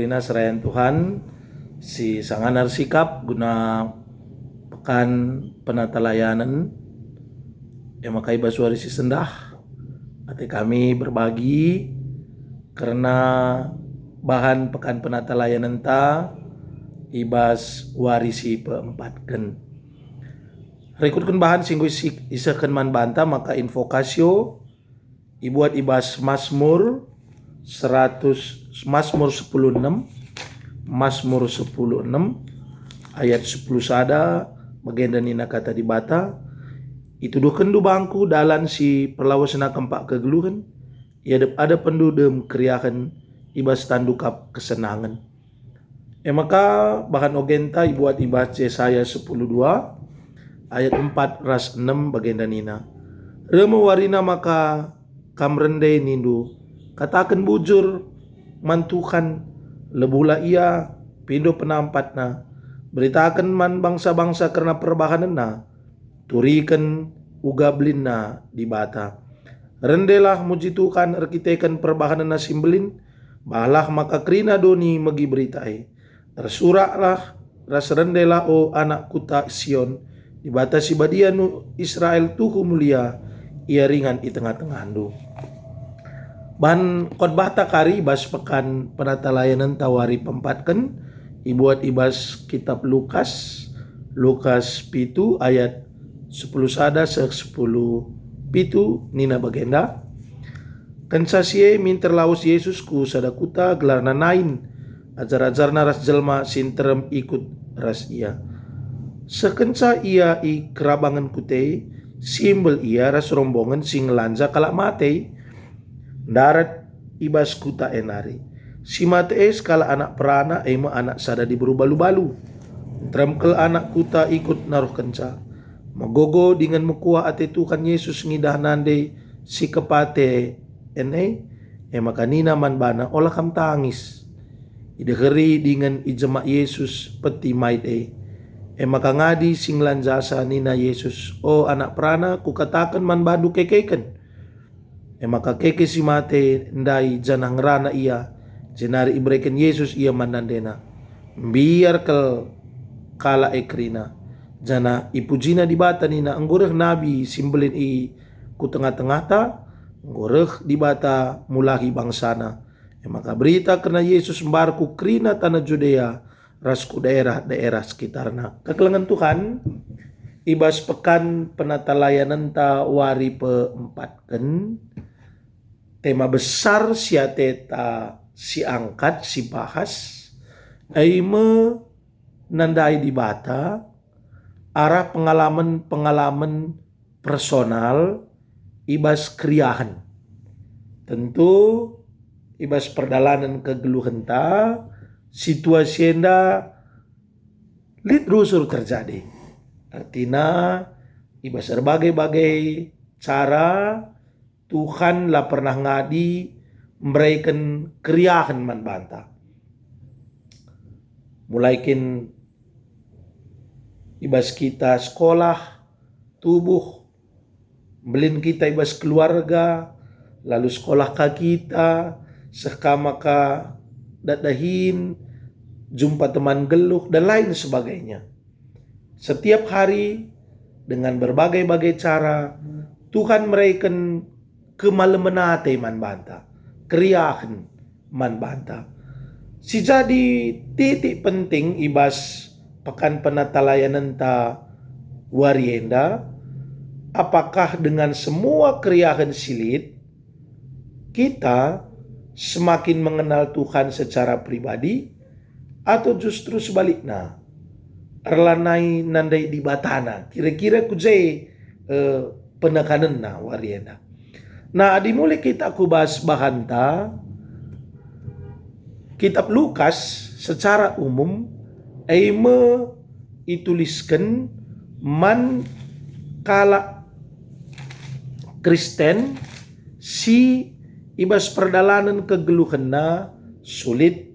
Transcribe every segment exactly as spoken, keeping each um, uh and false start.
Ina serayan Tuhan, si sangana ersikap guna pekan penatalayanen, e maka i bas wari si sendah, ate kami berbagi kerna bahan pekan penatalayanenta i bas wari si peempatken. Rikutken bahan si enggo isi-, isehken man banta maka invokasio, ibuat i bas Masmur seratus, Masmur sepuluh enem, Masmur sepuluh enem, ayat sepuluh sada, bagenda nina Kata Dibata, "Ituduhkenndu bangku dalan si perlawesna kempak kegeluhen, iadep-adepenndu dem keriahen, i bas tanNdu kap kesenangen." E maka bahan ogenta ibuat i bas Jesaya sepuluh dua ayat empat ras enem bagenda nina, "Reh me warina maka kam rende nindu, 'Kataken bujur man Tuhan, lebuhlah Ia, pindo penampatNa, beritaken man bangsa-bangsa kerna perbahanenNa, turiken uga belinna Dibata. Rendelah muji Tuhan erkiteken perbahanenNa si mbelin, bahlah maka kerina doni megi berita e. Ersuraklah ras rendelah, o anak kuta Sion, Dibata si Badia nu Israel tuhu mulia, Ia ringan i tengah-tengahndu.'" Bahan khotbahta kari bas pekan penatalayanenta wari peempatken, ibuat i bas kitap Lukas, Lukas pitu ayat sepuluh sada seh sepuluh pitu nina bagenda, "Kenca si e minter lawes Jesus ku sada kuta gelarna Nain, ajar-ajarNa ras jelma si nterem ikut ras Ia. Seh kenca Ia i kerabangen kuta e, simbel Ia ras rombongen si ngelanja kalak mate, ndarat i bas kuta e nari. Si mate e sekalak anak perana, e me anak sada diberu balu-balu. Nterem kal anak kuta ikut naruhkenca. Megogo dingen mekuah ate Tuhan Jesus ngidah nande si kepaten e, e maka nina man bana, 'Ola kam tangis.' Ideheri dingen ijemak Jesus peti mait e. E maka ngadi si ngelanjasa nina Jesus, 'O anak perana, Kukataken man bandu, kekeken.' E maka keke si mate ndai janah ngerana ia, jenari ibereken Jesus ia man nandena. Mbiar kal kalak e kerina, janah ipujina Dibata nina, 'Enggo reh nabi si mbelin i ku tengah-tengahta, enggo reh Dibata mulahi bangsaNa.' E maka berita kerna Jesus mbar ku kerina taneh Judea ras ku daerah-daerah sekitarna. Kekelengen Tuhan, i bas pekan penatalayanenta wari peempatken, tema besar si ateta si angkat, si bahas, e me nandai Dibata arah pengalamen-pengalamen personal i bas keriahen. Tentu, i bas perdalanen kegeluhenta, situasi enda lit rusur terjadi. Ertina, i bas erbagai-bagai cara, Tuhan la pernah ngadi mbereken keriahen man banta. Mulai kin i bas kita sekolah, tubuh, mbelin kita i bas keluarga, lalu sekolah ka kita, seh ka maka dat dahin, jumpa teman geluh, dan lain sebagainya. Setiap hari, dengan berbagai-bagai cara, Tuhan mereken kemalemen ate man banta, keriahen man banta. Si jadi titik penting i bas pekan penatalayanenta wari enda, apakah dengan semua keriahen si lit, kita semakin mengenal Tuhan secara pribadi, atau justru sebalikna, erlanai nandai Dibatana? Kira-kira ku je, eh, penekanenna wari enda. Nah, adi mulih kita ku bas bahanta, Kitap Lukas secara umum e me itulisken man kalak Kristen si i bas perdalanen kegeluhenna sulit,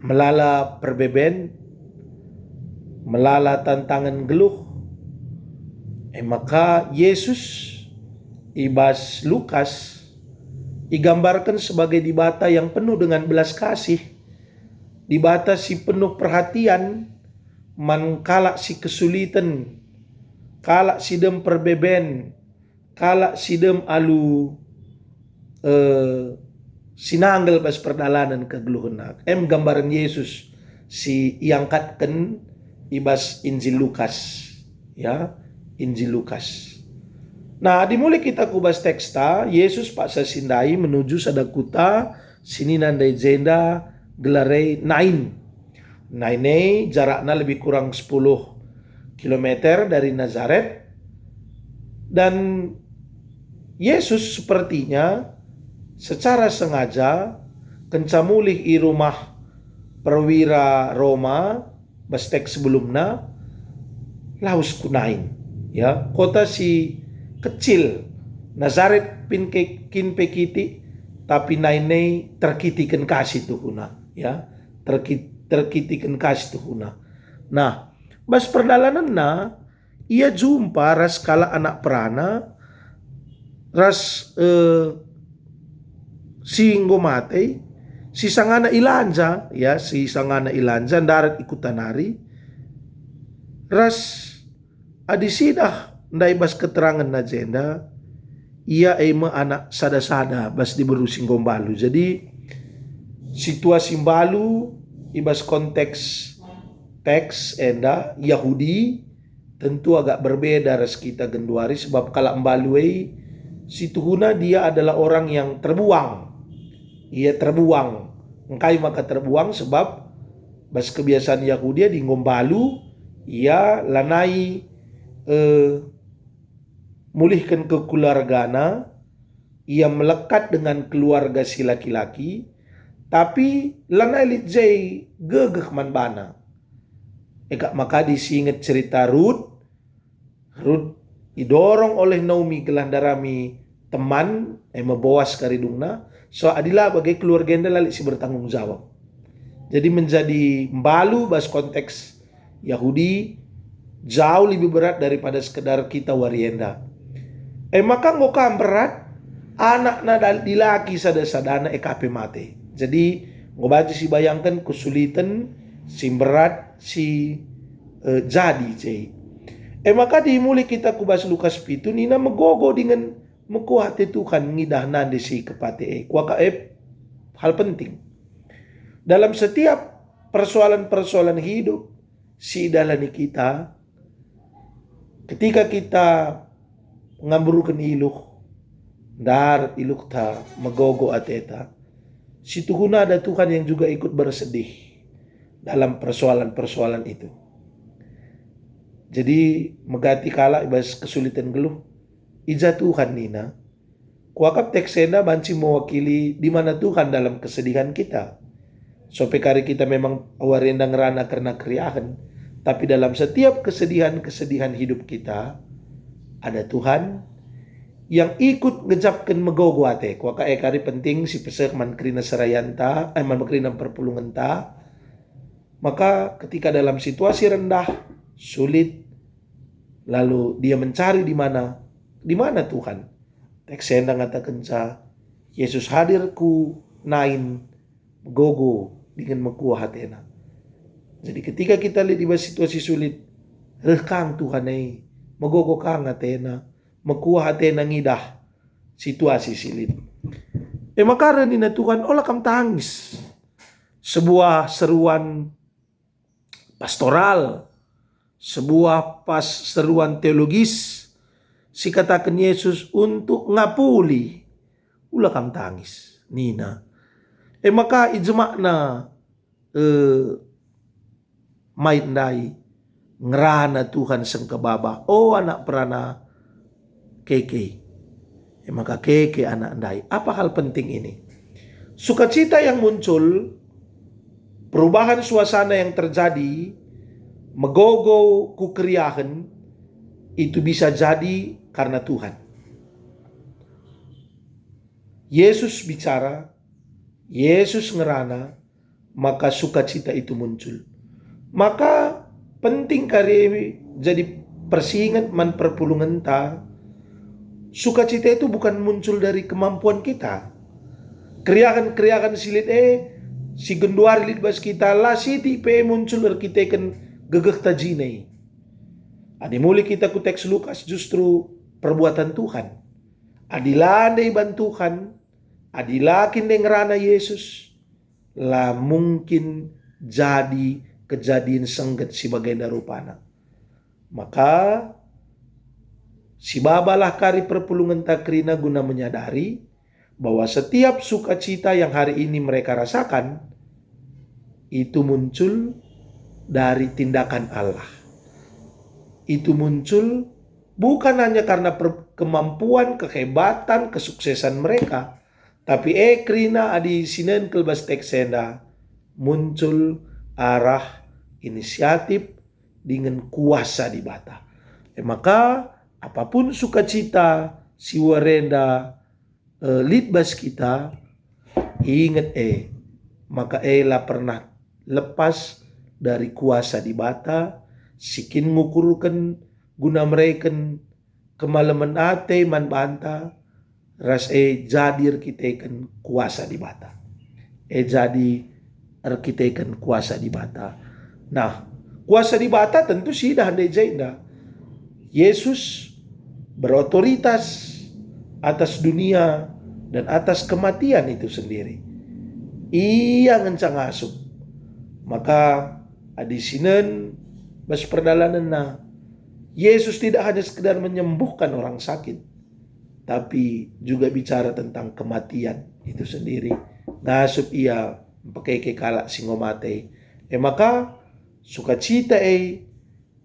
melala perbeben, melala tantangen geluh. E maka Jesus i bas Lukas igambarken sebagai Dibata yang penuh dengan belas kasih, Dibata si penuh perhatian man kalak si kesuliten, kalak si dem perbeben, kalak si dem alu, eh, si nanggel bas perdalanen kegeluhenna. Em gambaren Yesus si iangkatken i bas Injil Lukas, ya, Injil Lukas. Nah, adi mulih kita ku bas teksta, Yesus paksa si ndai menuju sada kuta si nina ndai jenda gelarei Nain. Nain e jarakna lebih kurang sepuluh kilometer dari Nazaret. Dan Yesus sepertinya secara sengaja kenca mulih i rumah perwira Roma, bas teks sebelumna, lawes ku Nain, ya, kota si kecil. Nazaret kin ke-, kin pe kitik, tapi Nain e terkitiken ka si tuhuna, ya, terki-, terkitiken ka si tuhuna. Nah, bas perdalanenna, ia jumpa ras kalak anak perana, ras, eh, si enggo mate, si sangana ilanja, ya, si sangana ilanja ndarat i kuta nari, ras adi sidah ndai bas keterangenna jenda, ia e me anak sada-sada bas diberu si enggo mbalu. Jadi, situasi mbalu i bas konteks teks enda Yahudi, tentu agak berbeda ras kita genduari, sebab kalak mbalu e si tuhuna dia adalah orang yang terbuang. Ia terbuang. Engkai maka terbuang? Sebab bas kebiasaan Yahudi adi enggo mbalu, ia lanai, eh, mulihken kekeluargana, ia melekat dengan keluarga si laki-laki, tapi lanai lit je gegeh man bana. E kap maka adi siinget cerita Rut, Rut idorong oleh Naomi gelah ndarami teman, e me Boas kari dungna, so adi la bage keluarga enda la lit si bertanggung jawab. Jadi menjadi mbalu bas konteks Yahudi jauh lebih berat daripada sekedar kita wari enda. E maka enggo kam berat, anakna dal-, dilaki sada-sadana e kap pe mate. Jadi enggo banci sibayangken kesuliten si mberat si, eh, jadi je. E maka adi mulih kita ku bas Lukas pitu nina megogo dingen mekuah ate Tuhan ngidah nande si kepate e. Kuakap e hal penting. Dalam setiap persoalan-persoalan hidup si idalani kita, ketika kita ngamburken iluh, ndarat iluhta, megogo ateta, si tuhuna ada Tuhan yang juga ikut bersedih dalam persoalan-persoalan itu. Jadi, megati kalak i bas kesulitan geluh, "I ja Tuhan?" nina. Kuakap teks enda banci mewakili di mana Tuhan dalam kesedihan kita. So pe kari kita memang wari enda ngerana kerna keriahen, tapi dalam setiap kesedihan-kesedihan hidup kita, ada Tuhan yang ikut ngejapken megogo ate. Kuakap e kari penting si peseh man kerina serayanta, eh, man kerina perpulungenta. Maka ketika dalam situasi rendah, sulit, lalu dia mencari di mana, di mana Tuhan. Teks enda ngatakenca, Yesus hadir ku Nain, megogo dingen mekuah atena. Jadi ketika kita lit i bas situasi sulit, reh kang Tuhan e, megogo kang atena, mekuah atena ngidah situasi si lit. E maka reh nina Tuhan, "Ola kam tangis." Sebuah seruan pastoral, sebuah pas seruan teologis, sikataken Yesus untuk ngapuli, "Ula kam tangis," nina. E maka ijemakna, eh, mait ndai, ngerana Tuhan sengkebaba, "O anak perana, keke." E maka keke anak ndai. Apa hal penting ini? Sukacita yang muncul, perubahan suasana yang terjadi, megogo ku keriahen, itu bisa jadi karena Tuhan. Yesus bicara, Yesus ngerana, maka sukacita itu muncul. Maka penting kari jadi persinget man perpulungenta, sukacita itu bukan muncul dari kemampuan kita. Keriahen-keriahen si lit e, si genduari lit bas kita, la sitik pe muncul erkiteken gegehta jine. Adi mulih kita ku teks Lukas, justru perbuatan Tuhan. Adi la ndai iban Tuhan, adi la kin ndai ngerana Yesus, la mungkin jadi kejadin sengget si bagenda rupana. Maka, sibabalah kari perpulungenta kerina guna menyadari bahwa setiap sukacita yang hari ini mereka rasakan, itu muncul dari tindakan Allah. Itu muncul bukan hanya karena per-, kemampuan, kehebatan, kesuksesan mereka, tapi e kerina adi sinen kel bas teks enda, muncul arah inisiatif dingen kuasa Dibata. E maka, apapun sukacita si wari enda, eh, lit bas kita, inget e, maka e la pernah lepas dari kuasa Dibata, si kin ngukurken guna mereken kemalemen ate man banta, ras e jadi erkiteken kuasa Dibata. E jadi erkiteken kuasa Dibata. Nah, kuasa Dibata tentu siidah ndai jenda. Yesus berotoritas atas dunia dan atas kematian itu sendiri. Ia ngenca ngasup. Maka adi sinen bas perdalanenna, Yesus tidak hanya sekedar menyembuhkan orang sakit, tapi juga bicara tentang kematian itu sendiri. Ngasup ia mpekeke kalak si enggo mate. E maka, sukacita e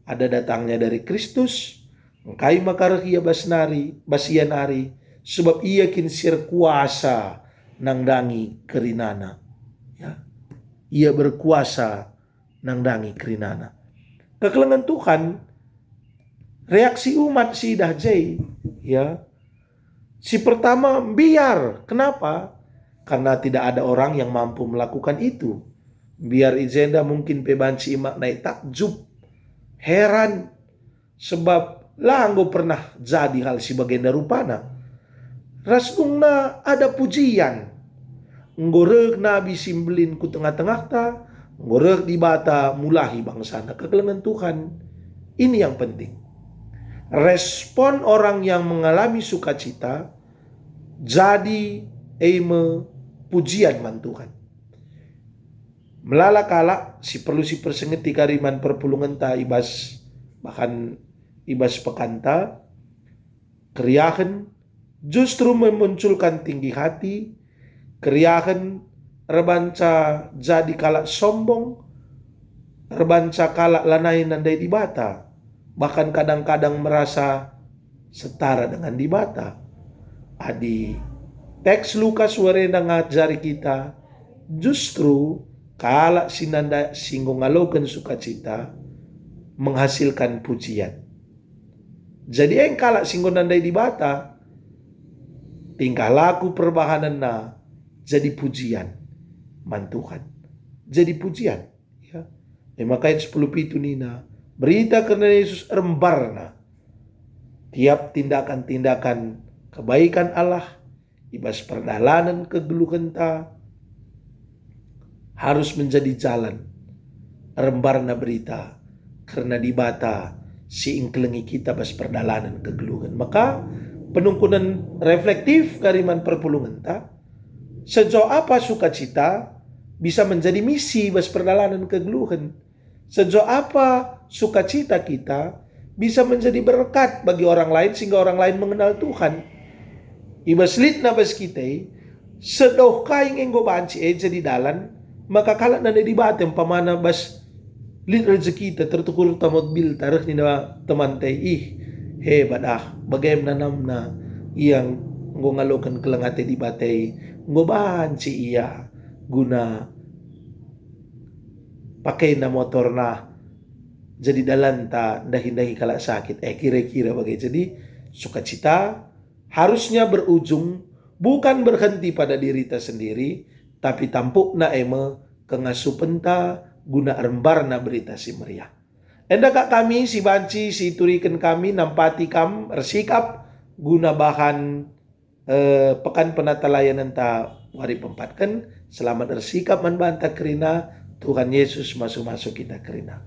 ada datangnya dari Kristus, engkai maka reh ia bas nari, bas ia nari, sebab ia kin si erkuasa nandangi kerinana. Ya. Ia berkuasa nandangi kerinana. Kekelengen Tuhan, reaksi umat si idah je, ya. Si pertama, mbiar. Kenapa? Karena tidak ada orang yang mampu melakukan itu. Mbiar i jenda mungkin pe banci imaknai takjub, heran, sebab la enggo pernah jadi hal si bagenda rupana. Ras dungna ada pujian. Enggo reh nabi si mbelin ku tengah-tengahta, enggo reh Dibata mulahi bangsana. Kekelengen Tuhan, ini yang penting. Respon orang yang mengalami sukacita jadi e me pujian man Tuhan. Melala kalak si perlu sipersingeti kari man perpulungenta i bas, bahkan i bas pekanta, keriahen justru memunculkan tinggi hati, keriahen erbanca jadi kalak sombong, erbanca kalak lanai nandai Dibata, bahkan kadang-kadang merasa setara dengan Dibata. Adi teks Lukas wari enda ngajari kita, justru kalak si nanda si enggo ngaloken sukacita menghasilkan pujian. Jadi e kalak si enggo nandai Dibata, tingkah laku perbahanenna jadi pujian man Tuhan. Jadi pujian. Ya. E maka ayat sepuluh pitu nina, berita kerna Yesus erembarna. Tiap tindakan-tindakan kebaikan Allah i bas perdalanen kegeluhenta harus menjadi jalan erembarna berita kerna Dibata si engkelengi kita bas perdalanen kegeluhen. Maka penungkunen reflektif kari man perpulungenta, sejo apa sukacita bisa menjadi misi bas perdalanen kegeluhen. Sejo apa sukacita kita bisa menjadi berkat bagi orang lain sehingga orang lain mengenal Tuhan. I bas litna bas kita, sedoh kai nge enggo banci e jadi dalan, maka kalak nandai Dibata umpamana bas lit rezekita tertukur tamot bilta reh nina temanta, "Ih, hebat ah, bage nanamna ia enggo ngaloken keleng ate Dibata, enggo banci ia guna pakena motorna jadi dalanta ndahi-ndahi kalak sakit." Eh, kira-kira bage. Jadi, sukacita harusnya berujung bukan berhenti pada dirita sendiri, tapi tampukna e me kengasupenta guna erembarna Berita Si Meriah. Enda kak kami si banci si ituriken kami nampati kam ersikap guna bahan eh, pekan penatalayanenta wari pempatken. Selamat ersikap man banta kerina. Tuhan Yesus masu-masu kita kerina.